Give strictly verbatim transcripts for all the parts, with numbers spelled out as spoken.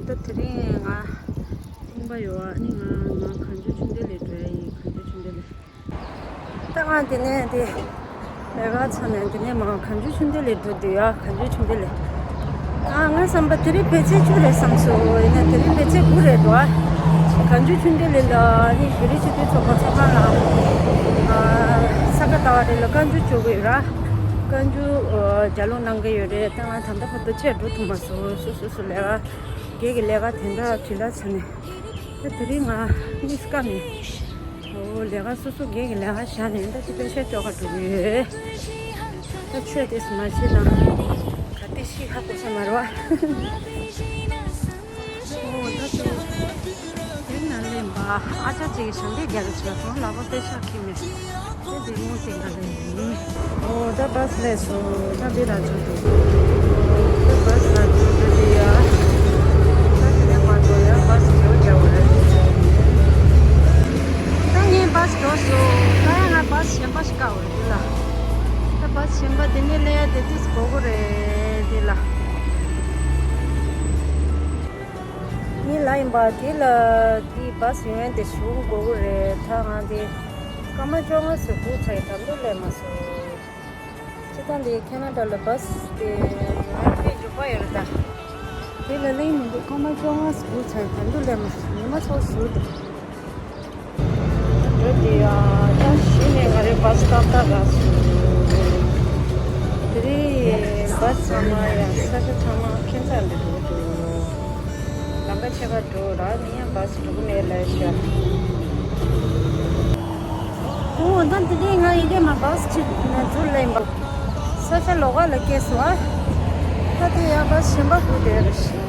ད་དེ་རིང་ང་ཚོང་པ་ཡོད་ཨ་ནི་ང་ང་གངས་ལྗོངས་ཆུ་འབྲེལ་ལས་འགྲོ་ཡ་ཡིན། གངས་ལྗོངས་ཆུ་འབྲེལ་ལས། ད་ང་དེ་ནས་དེ་ལས་ཀ་ཚར་ནས་དེ་ནས་མར་གངས་ལྗོངས་ཆུ་འབྲེལ་ལས་འགྲོ་འདོད་ཡ། གངས་ལྗོངས་ཆུ་འབྲེལ་ལས། ཨ་ང་བསམ་པ་དེ་རིང་བེད་ཚེ་བཅུ་རེད་བསམ་སོང་། ཡིན་ན་དེ་རིང་བེད་ཚེ་དགུ་རེད་འདུག་ཨ། གངས་ལྗོངས་ཆུ་འབྲེལ་ལས་ལ་ཨ་ནི་བོད་རིགས་སྤྱི་མཐུན་ཚོགས་པ་ཚོགས་ཁང་ལ་ཨ་ས་ག་ཟླ་བ་རེ་ལ་བཀའ་འགྱུར་བཅོ་གི་ཡོད་ར། བཀའ་འགྱུར་ཨ་ལྗགས་ལུང་གནང་གི་ཡོད་རེད། ད་ང་ད་ལྟ་བར་དུ་ཆེར་འགྲོ་ཐུབ་མ་སོང་། སོ་སོ་སོ་ལས་ཀ་སྒེར་གྱི་ལས་ཀ་དེ་འདྲ་བྲིས་ལ་ཚར་ནས། ད་དེ་རིང་ང་གཉིས་ཀ་ནས་ཨོ་ལས་ཀ་སོ་སོ་སྒེར་གྱི་ལས་ཀ་བཞག་ནས་ད་དེ་པེ་ཤ་བཅོ་ག་འགྲོ་གི་ཡོད། ད་ཆོས་དེ་སུ་མ་ཤེས་ན་ག་དེ་ཤི་ཧ་གོ་ས་མ་རེད་བ། ཨོ་ད་དེ་དེ་ན་ལེན་པ་ཨ་ཅག་ཅིག་གིས་ཞབས་འདེགས་རྒྱག་གི་བྱས་སོང་། ལག་པ་པེ་ཤ་ཁྱེར་མེད། ཨོ་ད་བྷ་སི་སླེབས་སོང་། ད་འདི་ལ་འགྲོ་འདུག་ད་བྷ་སི་ལ་འགྲོ་འདུག་ཡ། ད་དེ་ནས་མར་འགྲོ་ཡ། བྷ་སི་འགྲོ་རྒྱག་པ་རེད། ད་ངས་བྷ་སི་འགྲོ་སོང་། ད་ཡང་ང་བྷ་སི་གཞན་པ་ཞིག་བཀག་པ་རེད་འདི་ལ། ད་བྷ་སི་གཞན་པ་འདི་ནས་སླེབས་ཡ་དེ་ཏོག་ཙམ་འགོར་གྱི་རེད་འདི་ལ། ངའི་ལ་ཡིན་པ་དེ་ལ་དེའི་བྷ་སི་ཡོང་ཡ་དེ་ཞེ་པོ་འགོར་གྱི་རེད། ད་ང་དེ་སྐར་མ་བཅོ་ལྔ་ཙམ་སྒུག་ཚར་ཡིན། ད་ལོ་སླེབས་མ་སོང་། སྤྱིར་བཏང་དེ་ཁེ་ན་ཌ་ལ་བྷ་སི་དེ་ང་དཔེ་མགྱོགས་པོ་ཡོད་རེད་ད། དེ་ལ་སླེབས་མི་འདུག་སྐར་མ་བཅོ་ལྔ་ཙམ་སྒུག་ཚར་ཡིན། ད་ལོ་སླེབས་མ་སོང་། ཉི་མ་ཚོགས་ཟུར་དུ། འགྲོ་དེ་ཡ། ད་གཞི་ནས་ང་རའི་བྷ་སི་ཏག་ཏག་རག་སོང་། དེ་རིང་བྷ་སི་ཚང་མ་ཡ་ས་ཆ་ཚང་མ་ཁྱད་མཚར་འདི་འགྲོ་འདུག་ལམ་ཁ་ཕྱེད་ཀ་འགྲོ་ར་ནི་ཡང་བྷ་སི་འགྲོ་གི་མེད་ལབ་ཤག་ཨོ་ད་དེ་རིང་ང་ཡི་གེ་མ་བྷ་སི་ཅིག་ནས་འཛུལ་ལེན་པ། ས་ཆ་ལོགས་ཀ་ལ་སྐྱེས་སོང་ཨ། ད་དེ་ཡ་བྷ་སི་གཞན་པ་སྒུག་བསྡད་རེད།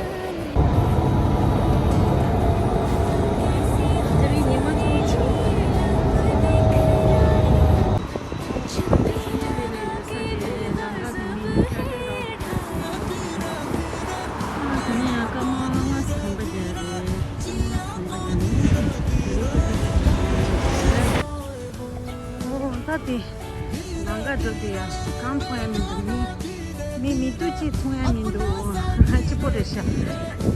ད་དེ་ལམ་ཁ་འགྲོ་དུས་ཡ་གང་མཐོང་ཡ་མི་འདུག་མི་མི་མི་འདུག་ཅིག་མཐོང་ཡ་མི་འདུག་གཅིག་པོ་རེད་ཤག་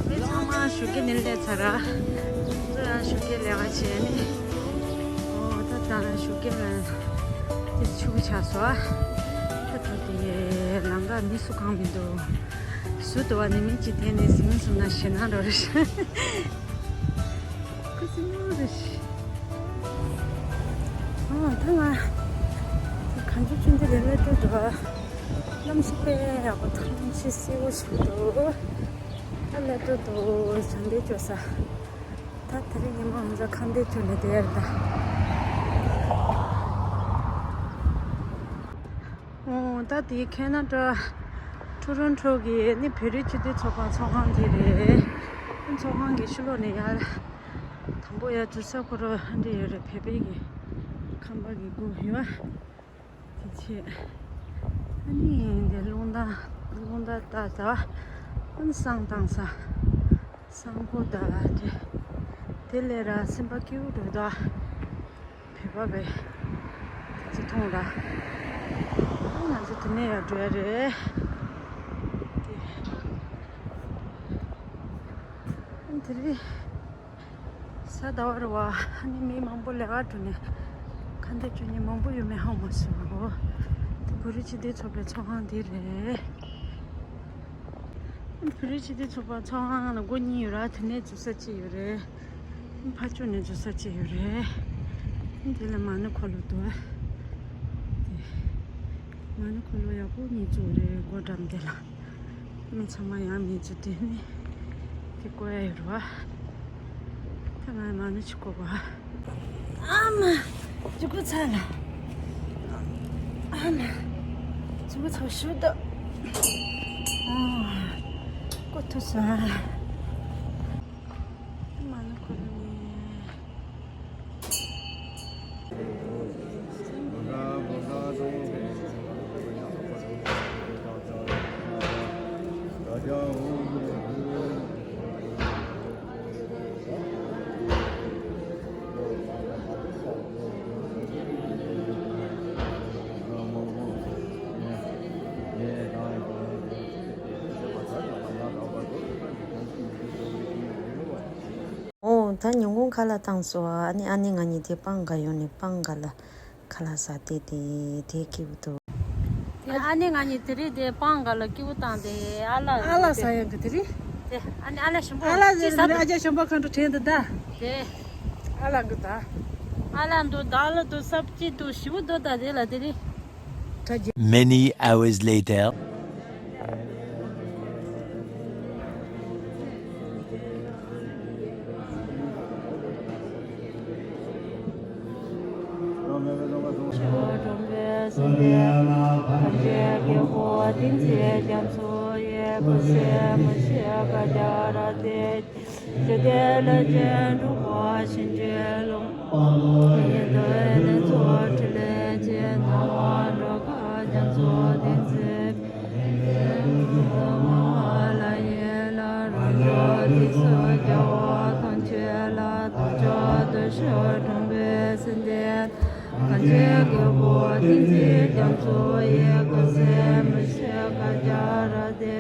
མི་ཚང་མ་ཞོགས་ཀས་ནས་སླེབས་ཚར་ར། ཁོ་ཚོ་ཡང་ཞོགས་ཀས་ལས་ཀ་བྱས་ནས། ཨོ་ད་ད་ཞོགས་ཀས་ལ་དེ་ཆུ་བོ་ཆགས་སོང་ཨ། ད་འགྲོ་དུས་ལམ་ཁ་མི་སུ་གང་མི་འདུག་ཟུར་དུ་བ་ནས་མི་གཅིག་བསྡད་ནས་ཟིང་སོང་ན་ཞེད་སྣང་འགྲོ་རེད་ཤག་ཁུ་སིམ་མེ་རེད། ཨ་ད་ང་གངས་ལྗོངས་ཆུ་འདི་ལས་སླེབས་འགྲོ་འདུག་གནམ་གཤིས་དཔེ་ཡག་པོ་འདུག་གནམ་གཤིས་བསིལ་པོ་ཞིག་འདུག་ད་སླེབས་འགྲོ་འདུག་ཞབས་འདེགས་འཇོག་ས། ད་དེ་རིང་ཉི་མ་ང་ཚོ་ཁ་འདོན་བྱས་ནས་བསྡད་ཡ་རེད་ད། ཨོ་ད་དེ་ཁེ་ན་ཌ་ཊོ་རོན་ཊོ་གི་ནི་བོད་རིགས་སྤྱི་མཐུན་ཚོགས་པ་ཚོགས་ཁང་དེ་རེད། ཚོགས་ཁང་གི་ཕྱི་ལོགས་ནས་ཡར་དང་པོ་ཡར་འཛུལ་ས་ཁོ་རང་འདི་ཡོད་རེད། བོད་པའི་གི་ཁང་པ་གི་སྒོ་ཡོད། དེ་བྱས་ཨ་ནི་འདི་རླུང་རྟ་རླུང་རྟ་ལྟ་ས། ཨ་ནི་བསང་བཏང་ས། བསང་ཁོག་ད་དེ་དེ་ལས་ར་སེམས་པ་སྐྱིད་པོ་འདུག་ད། བོད་པ་བས་དེ་ཚོ་མཐོང་ར། ཨ་ང་ཚོ་དེ་ནས་ཡར་འགྲོ་ཡ་རེད། དེ་ཨ་དེ་རེད། གཟའ་ཟླ་བ་རེད་བ། ཨ་ནི་མི་མང་པོ་ལས་ཀ་འགྲོ་ནས་ཁ་འདོན་བྱེད་མཁན་མང་པོ་ཡོད་མེད་ཧ་མ་སོང་། དེ་བོད་རིགས་སྤྱི་མཐུན་ཚོགས་པའི་ཚོགས་ཁང་འདི་རེད། བོད་རིགས་སྤྱི་མཐུན་ཚོགས་པ་ཚོགས་ཁང་ལ་སྒོ་གཉིས་ཡོད་ར། དེ་ནས་འཛུལ་ས་གཅིག་ཡོད་རེད། ཕར་ཕྱོགས་ནས་འཛུལ་ས་གཅིག་ཡོད་རེད། དེ་ལ་མ་ཎི་འཁོར་ལོ་འདུག་དེ་མ་ཎི་འཁོར་ལོ་ཡག་པོ་གཉིས་བཙུགས་རེད། སྒོ་འགྲམ་དེ་ལ། མི་ཚང་མ་ཡང་མི་ཚོ་དེ་ནི་དེ་བཀོད་ཡ་ཡོད་རེད་བ། ད་ང་མ་ཎི་ཅིག་བཀོད་པ། ཨ་མ། ཅི་གོ་ཚ་ལ། ཨ་མ། ཅི་གོ་ཚ་ཞུ་ད། ཨ། བཀོད་ཐུབ་སོང་། མ་ཎི་འཁོར་ལོ་ནི། ད་ཉིན་གུང་ཁ་ལག་བཏང་སོང་། ཨ་ནི་ཨ་ནེ་ང་གཉིས་དེ་སྤང་ག་ཡོང་ནས་སྤང་ག་ལ་ཁ་ལག་ཟ་དེ་དེ་དེ་སྐྱིད་པོ་འདུག་དེ་ཨ་ནེ་ང་གཉིས་དེ་རིང་དེ་སྤང་ག་ལ་སྐྱིད་པོ་བཏང་དེ་ཨ་ལ་ཨ་ལ་ཟ་ཡང་གི་དེ་རིང་དེ་ཨ་ནེ་ཨ་ལ་ཞིམ་པོ་ཨ་ལ་ཟེར་ཅི་ཟ་ནི་ཨ་ཅག་ཞིམ་པོ་གང་དུ་དྲན་འདུག་ད། དེ་ཨ་ལ་གི་ད། ཨ་ལ་འདུག་ད་ལ་འདུག་སབ་ཅི་འདུག་ཞིམ་པོ་འདུག་ད་དེ་ལ་དེ་རིང་། Many hours later. ཞི་བདེ་ལས་ཅན་འགྲོ་བ་གཤིན་རྗེ་ལོངས། ཡེ་དོ་ལས་ཚོགས་ཕྲིན་ལས་ཅན། སྣང་བ་འགྲོ་ཁ་རྒྱ་མཚོ་བདུན་བརྩེགས། ལ་ཡེ་ལ་རང་གི་དུས་སུ་རྒྱལ་བ་ཐམས་ཅད་ལ་བདག་ཅག་བདེ་གཤེགས་འཁྲུངས་པའི་སྲིད་དེ། གང་ཕྱིར་རྒྱལ་པོ་བསྟན་འཛིན་རྒྱ་མཚོ་ཡི། སྐུ་ཚེ་མི་ཤིགས་ཁ་རྒྱ་ར་དེ།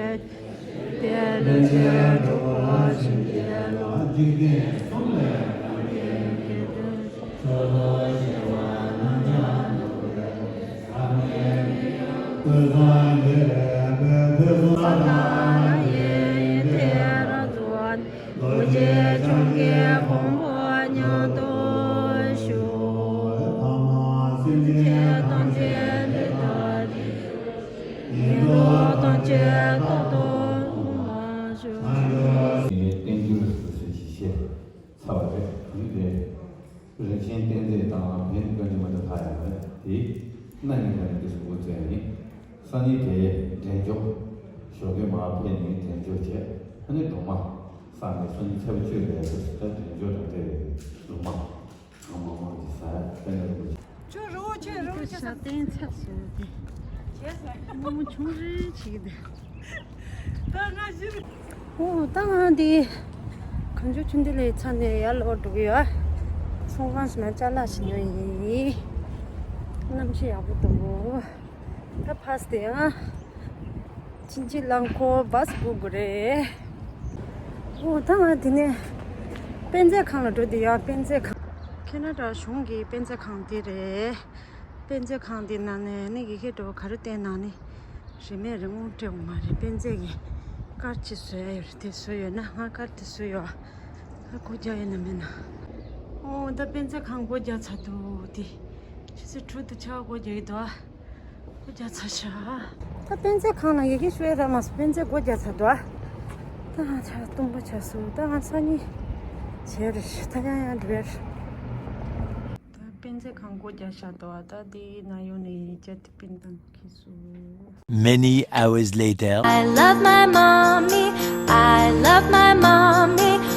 དེ་ལས་ཆེར་འགྲོ་བ་གཤིན་རྗེ་ལོངས། འཇིག་རྟེན་གསུམ་ལས་རང་གི་སྐྱེ་དུས། ཆོས་ལུགས་ཞེས་པ་རྣམས་ཀྱང་འདུ་བའི་ས་གནས་ནི། ཀུན་བཟང་རྒྱལ་པོའི་དུས་སུ་ས་དང་ཡི་དེ་ར་རྫོགས། རྡོ་རྗེ་འཆང་གི་དགོངས་པ་ཉམས་སུ་བཞེས། ཐ་མ་སེམས་ཅན་ཐམས་ཅད་འདི་ལྟ་སྟེ། ཡིན་མདོག་ཐམས་ཅད་རྟག་ཏུ་བསྔོ་བར་ཞུ། བསྟན་འགྱུར་སོ་སོའི་ཞིག་བཤད་ཚར་བ་རེད། དེ་རིང་དེ་རིན་ཆེན་གཏེར་མཛོད་དང་བོན་དཀོན་མཆོག་མ་འདྲ་ལྷག་ཡོད་རེད། དེ་གནའ་ཉིན་ནས་དུས་སུ་འགོ་བཙུགས་ནས་སང་ཉིན་དེ་འདྲེན་འཇོག་ཞོགས་ཀས་མར་ཕེབས་ནས་འདྲེན་འཇོག་བྱས། ཨ་ནི་སྒྲོལ་མ་བསགས་ནས་སང་ཉིན་ཚེས་པ་བཅུ་ལ་དུས་སུ་ད་འདྲེན་འཇོག་དང་འབྲེལ་བའི་སྒྲོལ་མ། ཁང་པ་མང་ཆེ་ཟ་ཡ་དཔེ་ན་རིན་པོ་ཆེ། ཁྱོད་རི་བོ་ཆེ་རི་བོ་ཆེ་ས་སྟེང་ཚབ་སོང་སྟེ། ཁྱེད་ས་མང་མོ་ཆུང་རེ་ཆེ་གི་འདུག་ད་ང་ཞིག་ཨོ་ད་ང་འདི་གངས་ལྗོངས་ཆུ་འདི་ལས་ཚ་ནས་ཡར་ལོག་འགྲོ་གི་ཡོད། ཚོང་ཁང་ཞིག་ན་ཅ་ལག་ཞིག་ཉོ་ཡིན། གནམ་གཤིས་ཡག་པོ་འདུག་ད་ཕ་སི་དེ་ཡང་ཕྱིན་ཅི་ལམ་ཁོ་བ་སི་སྒུག་དགོས་རེད། ཨོ་ད་ང་དེ་ནས་དཔེ་མཛོད་ཁང་ལ་འགྲོ་དེ་ཡ། དཔེ་མཛོད་ཁང་། ཁེ་ན་ཌ་གཞུང་གི་དཔེ་མཛོད་ཁང་དེ་རེད། དཔེ་མཛོད་ཁང་དེ་ནང་ནས་ནི་ཡི་གེ་འདྲ་བོ་ག་རེ་བལྟས་ན་ནི་རིན་མེད་རིན་དངུལ་སྤྲད་དགོས་མ་རེད། དཔེ་མཛོད་ཀྱི་ཀར་ཅིག་བཟོ་ཡ་ཡོད་རེད། དེ་བཟོས་ཡོད་ན་ང་ཀར་དེ་བཟོས་ཡོད། ཨ་སྒོ་རྒྱག་ཡོད་ན་མེད་ན། ཨོ་ད་དཔེ་མཛོད་ཁང་སྒོ་རྒྱག་ཚར་འདུག་དེ་ཆུ་ཚོད་དྲུག་དང་ཕྱེད་ཀ་སྒོ་རྒྱག་གི་འདུག་ཨ། སྒོ་རྒྱག་ཚར་ཤག་ད་དཔེ་མཛོད་ཁང་ལ་ཡི་གེ་ཤོད་ཡ་རག་མ་སོང་། དཔེ་མཛོད་སྒོ་རྒྱག་ཚར་འདུག་ཨ། ད་ང་ཆ་སྟོང་པ་ཆགས་སོང་། ད་ང་སང་ཉིན་བྱས་རེད། ད་ཡང་ཡང་འགྲོ་ཡ་རེད། ད་དཔེ་མཛོད་ཁང་སྒོ་རྒྱག་བཞག་འདུག་ཨ། ད་དེ་ན་ཡོང་ནས་ཡིག་ཆ་དེ་པིན་བཏང་གི་སོང་། Many hours later. I love my mommy. I love my mommy.